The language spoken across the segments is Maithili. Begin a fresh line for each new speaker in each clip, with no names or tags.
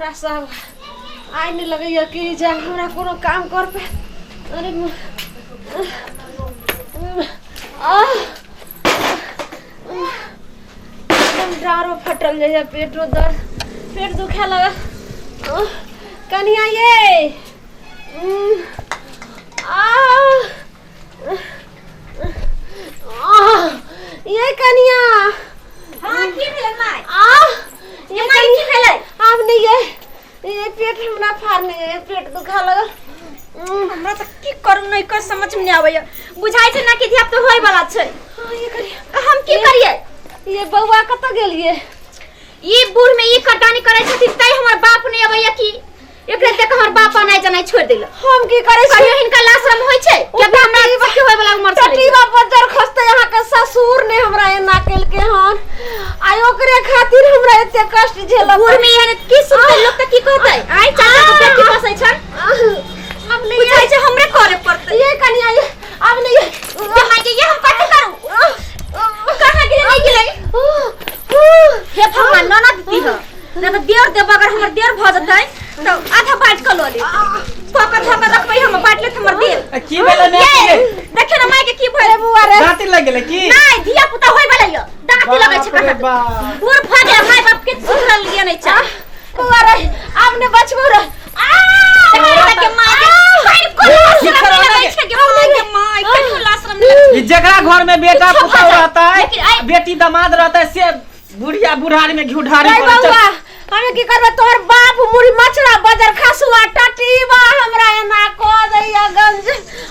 हमरा सब आइ नहि लगैया कि जे हमरा कोनो काम कर पे। अरे आह, एकदम डाँड़ो फटल जाइए, पेटो दर्द, पेट दुखाए लगल। आह, कनिया ये, आह, आह, ये कनिया।
हाँ, की भेलै माय?
आह, ये
माय, की भेलै?
आब नहीं ये पेट हमरा फाड़ने ये पेट दुखा लगल।
हमरा तऽ की करू नहि कर समझ में नहि आबैया, बुझाइ छै ना कि धिया पुता होय वाला छै।
हाँ, ये करिया।
हम की करियै?
ये बौआ कतऽ गेलियै?
ई बूढ़ में ई कटानी करै छथिन तै हमर बाप नहि अबैया कि एकरे देख हमर बाप आनाइ जनाइ छोड़ि देलक।
हम की करै छी?
कहियो हिनका लाशरम होइ छै कि अभी हमरा सबके होय वाला उमर छलै।
टटीबा बज्जर खसते अहाँ के ससुर ने हमरा एना केलके हन, आइ ओकरे खातिर हमरा एते कष्ट झेलऽ।
बूढ़ में एहन की सुनतै लोक तऽ की कहतै? आइ चाचा के बेटी बसै छन।
अब नहीं
बुझाइ छै हमरे करे पड़तै।
ये कनिया ये अब नहीं ये।
ये माय के, ये हम कथी करू? कहाँ गेलै नहि गेलै? हे भगवान, ननद दी ह ना तऽ देर देब, अगर हमर देर भऽ जेतै तऽ आधा बाँटि कऽ लऽ लेब, पकड़ धऽ कऽ रखबै, हम बाँटि लेत हमर देर।
की भेलै माय
ये
के?
देखियौ ने माय के की भेल।
बुआ रे।
दाँती लागि गेलै की?
नहि, धिया पुता होय वाला यऽ, दाँती लगै छै।
बाप रे
कहाँ
बाप।
बूढ़ भऽ गेल, माय बाप के सुधरल लिए नहि चाह।
बुआ रे, आब ने बचबो रे।
के माय के पानि कोनो आश्रम नहि लगै छै गे माय के, माय कहियो आश्रम नहि लगै छै।
ई जेकरा घर में बेटा
किछो
पुतहु
भऽ जाए,
रहता है,
लेकिन आइ-
बेटी दामाद रहता है, से बुढ़िया बुढ़ारी में घी ढारी
रे
पड़ै।
बौआ, हमे की करबै? तोहर बाप मुड़ी मचरा बजर खसुआ टटीबा हमरा एना कऽ दैया गंज।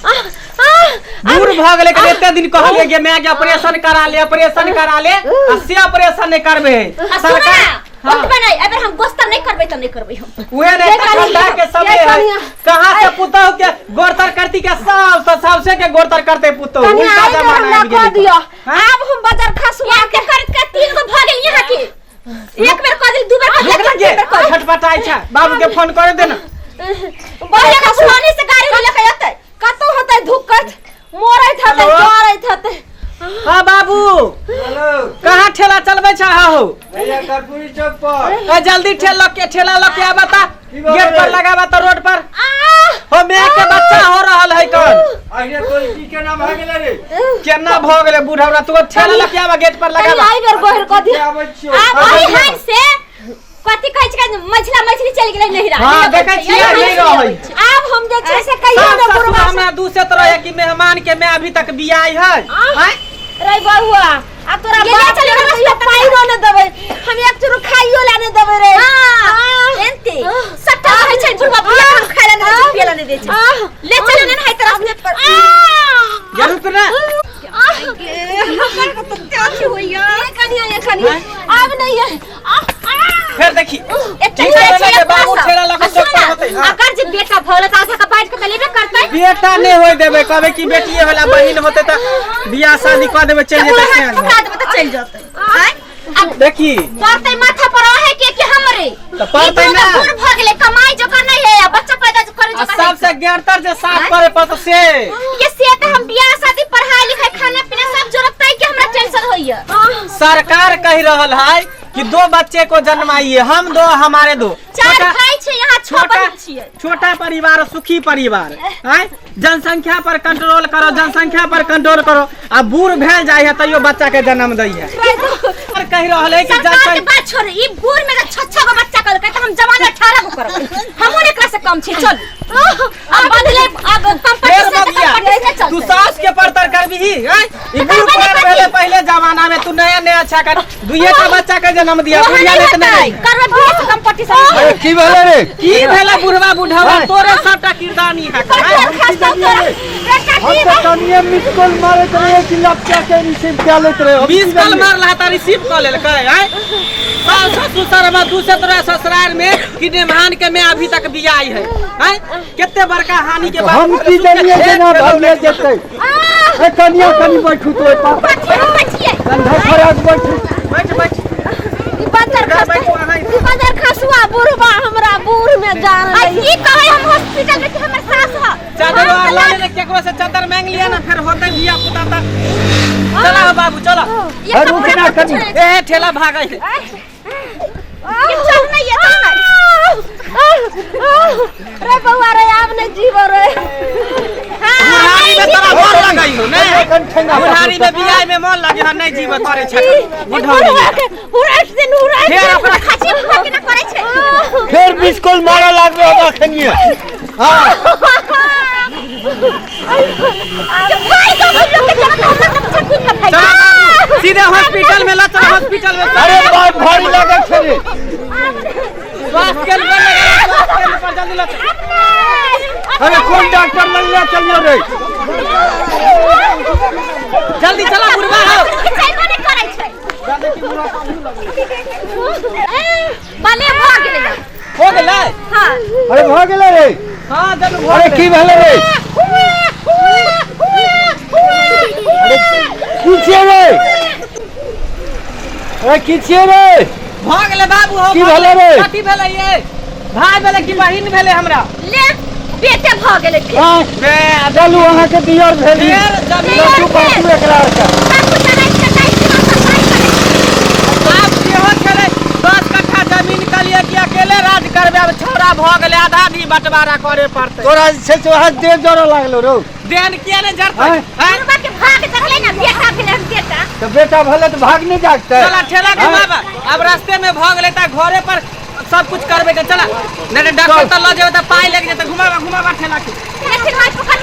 आह, आह,
बूढ़ भऽ गेलै के एते दिन कहलियै गे माय के ऑपरेशन करा ले, ऑपरेशन करा ले, आ से ऑपरेशन नहि करबै।
आ सुनू
सरकार
ना,
हाँ।
ओतबे नहि, एहि बेर हम गोस्तर नहि करबै तऽ नहि करबै हम।
उहे ने
ये कनिया,
ठंडा के समय
ये
है,
कनिया।
कहाँ से पुतहु के गोरतर करती के सास से साउसे के गोरतर करते पुतहु।
कनिया,
उल्टा
आइ बेर
जमाना
हमरा
आबि
कऽ
गेलै।
दिअ।
हाँ?
आब हम बजर खसुआ
के करैत के तीन गो भऽ गेल यहाँ के, एक बेर कऽ देल, दू बेर कऽ
रुक
देल,
ना
तीन
गे,
बेर कऽ देल।
छटपटाइ छै, बाबू के फोन करे दे ना।
पहिले के सोनी से गाड़ी लऽ के एतै।
कतौ होतै धुक्कत मोरैत हेतै,
हेलो?
जरैत हेतै।
हाँ बाबू।
हेलो।
कहाँ ठेला चलबै छ हो?
भैया, कर्पूरी चौक पर।
ए, जल्दी ठेला के ठेला लऽ के आबा ता,
की बात
गेट पर
रे?
लगाबा त रोड पर हो, my के बच्चा हो रहल है कन।
अरे तो की केना भए गेलै रे?
केना भऽ गेलै बूढ़ा? तू ठेला लऽ के आबा, गेट पर
कनिया,
लगाबा।
आइ बेर गोहर कऽ दिअ।
आबै छियौ।
आब ओही हाथ से कथी कहै छै, मछला मछली चलि गेलै नहिरा।
हाँ,
नहि अबै
देखै
छै,
छियै,
एहि
नहि
हाथ से
रहै।
अबै छै।
आब हम जे छै से कहियो
सास
ने
ससुर
बुढ़वा
हमरा दूसैत रहे कि मेहमान के मैं अभी तक बियाह है। आँय?
रे बउआ, आ तोरा
ये ले
बाप
चल,
के
हमरा
कहियो पाइरो ने देबै हम, एक चूरू खाइयो ला ने देबै रे।
हाँ, एनते सट्टा रहै छै बुढ़वा, बुढ़िया हम खाय ला नहि दै छै, पियै ला नहि दै छै।
आह,
ले चलू ने है तरफ से पर।
ये रुक ना।
ये कनिया, ये कनिया, आब नहीं है। आह, आह।
फिर देखी
एते
की
करै
करबै
छै
के बाबू
अपना सब।
ठेला लऽ के
आ सुन
चौक पर
ना,
होतै, हाँ।
अगर जे बेटा भऽ तऽ आधा के बाँटि के तऽ लेबे करतै।
बेटा नहि होय देबै, कहबै कि बेटिए वाला बहिन होतै तऽ बियाह शादी कऽ देबै, चलि जेतै
हाथ
सैन।
पकड़ा देबै तऽ चलि जेतै। आँय? आब
देखी
पड़तै माथा पर अहे के कि हमरे?
तऽ पड़तै
ई
ना।
दुनू बूढ़ भऽ गेलै, कमाई जोकर नहि है आ बच्चा पैदा करे
आ
जोकर है।
सबसे गेरतर जे साफ करे पड़त से।
ये से तऽ हम बियाह शादी, पढ़ाई लिखाई, खाना पीना सब जोड़ब तै के हमरा टेंशन होइया।
सरकार कहि रहल है कि दो बच्चे को जन्माइए, हम दो हमारे दो।
चार
छोटा
भाई छै यहाँ, छह
छोटा
बहिन छियै।
छोटा परिवार सुखी परिवार आँय। जनसंख्या पर कंट्रोल करो, जनसंख्या पर कंट्रोल करो। आ बूढ़ भेल जाइ है तैयो बच्चा के जन्म दै है। सरकार कहि रहल है कि
सरकार के
जनसंख्या
बात छोड़, ई बूढ़ में तऽ छह छह गो बच्चा कहलकै तऽ हम जवान 18 गो करबै, हमहूँ ने एकरा से कम छी। चल अब बदले, अब
फेर
कंपटीशन तऽ
बगिया
कंपटीशन
तू
चलतै।
सास के परतर करबिही आँय? ई बूढ़
करबै
पुरान
नहि।
पहले पहले जमाना में तू नया नया अच्छा कर दुइये टा बच्चा के जन्म दिया,
ओहन
बुढ़िया
नहि
नहीं तऽ
हेतै,
नहीं।
करबै बियाह से कंपटीशन।
अरे की भेलै रे?
की भेलै बुढ़वा बुढ़वा? तोरे सबटा किरदानी है।
पर खसतौ तोरा बेटा।
हम
की
तऽ कनिये मिस कॉल मारैत रहियै कि लपटा के रिसीव कए लैत रहै। हम
मिस
की
कॉल
जानियै?
मारला तऽ रिसीव कऽ लेलकै। आँय, सास ससुर शर्मा दूसरे तोरा ससुराल में कि नेमान के में अभी तक बियाह है। आँय, कते बड़का हानि के बात।
हम की जानियै जेना भइए जेतै। ए कनिया, कनि बैठू तो ओहि पर।
बैठिए, हम बैठिए।
कंधा फराक बैठू।
बैठ बैठ।
ई बजर
इधर
खसतै।
बैठू अहाँ।
ई बजर खसुआ बुढ़वा हमरा बूढ़ में जान
आ
लई।
की कहै हम हॉस्पिटल में कि हमर सास ह।
चादर और ला ले, केकरो से चादर मांग लिया ना, फिर होते बियाह पुता ता। चला हो बाबू, चला।
ये
ए, रुक
कपड़ा
ना
पर
कनि।
कुछ नहीं।
ए, ठेला भागै है।
ये चल नहीं, ये चल नहीं।
रे बौआ रे, आब नहीं जीवो रे।
बुढ़ारी में तोरा मन लगई हो ने?
कन ठेंगा
बुढ़ारी में बियाह में मन लगे हन, नहीं जीव तोरे छै बुढ़ारी में।
उड़ास दिन उड़ास।
फेर ओकरा
खाची फुका के ना करै छै।
फेर बिस्कुल मारे लागबे हम अखनिए। हां।
के भाई को लोग के चलत हमरा के पीछे कूद के भाई।
चल बाबू, सीधे हॉस्पिटल में ल चल, हॉस्पिटल में।
अरे बाप, भारी लागल छै रे।
स्वास्थ्य केंद्र पर लगा, स्वास्थ्य केंद्र पर जल्दी ल चल।
अरे कोन डॉक्टर लग ले चलियो रे?
जल्दी चला बुढ़वा हो।
चलबो नहि करै छै। बाले भऽ गेलै।
हो गेलै।
हां।
अरे भऽ गेलै रे?
हां, चलू भऽ
अरे
गेलै।
की भेलै रे? अरे की छियै रे? अरे की छियै रे?
भऽ गेलै बाबू हो।
की भेलै रे?
कथी भेलै ये? भाय भेलै कि बहिन भेलै हमरा?
ले, बेटे भऽ गेलै फेर।
आँय,
बे।
चलू, अहाँके दियर भेली।
फेर जमीन
लड्डू बाटू एकरा आरके।
बापू चलै छै, नहि छै, सफाइ करै छै।
आब सेहो छलै 10 कट्ठा जमीन, कहलियै कि अकेले राज करबै, आब छौड़ा भऽ गेलै, आधा आधी बंटवारा करे पड़तै।
तोरा जे छै से वएह देह जरऽ लागलो रौ।
देन किया ने जरतै?
आँय?
आँय?
बुढ़बा के भाग जगलै ने, बेटा भेलै हन बेटा।
तऽ बेटा भेलै तऽ भाग नहि जागतै?
चला ठेला के
आँय?
बाबा, आब रास्ते में भऽ गेलै तऽ घरे पर सब कुछ करबै। तऽ चला, नहि तऽ डॉक्टर तऽ लऽ जेबै तऽ पाइ लागि जेतै। घुमाबा, घुमाबा ठेला के।
लेकिन माय पकड़।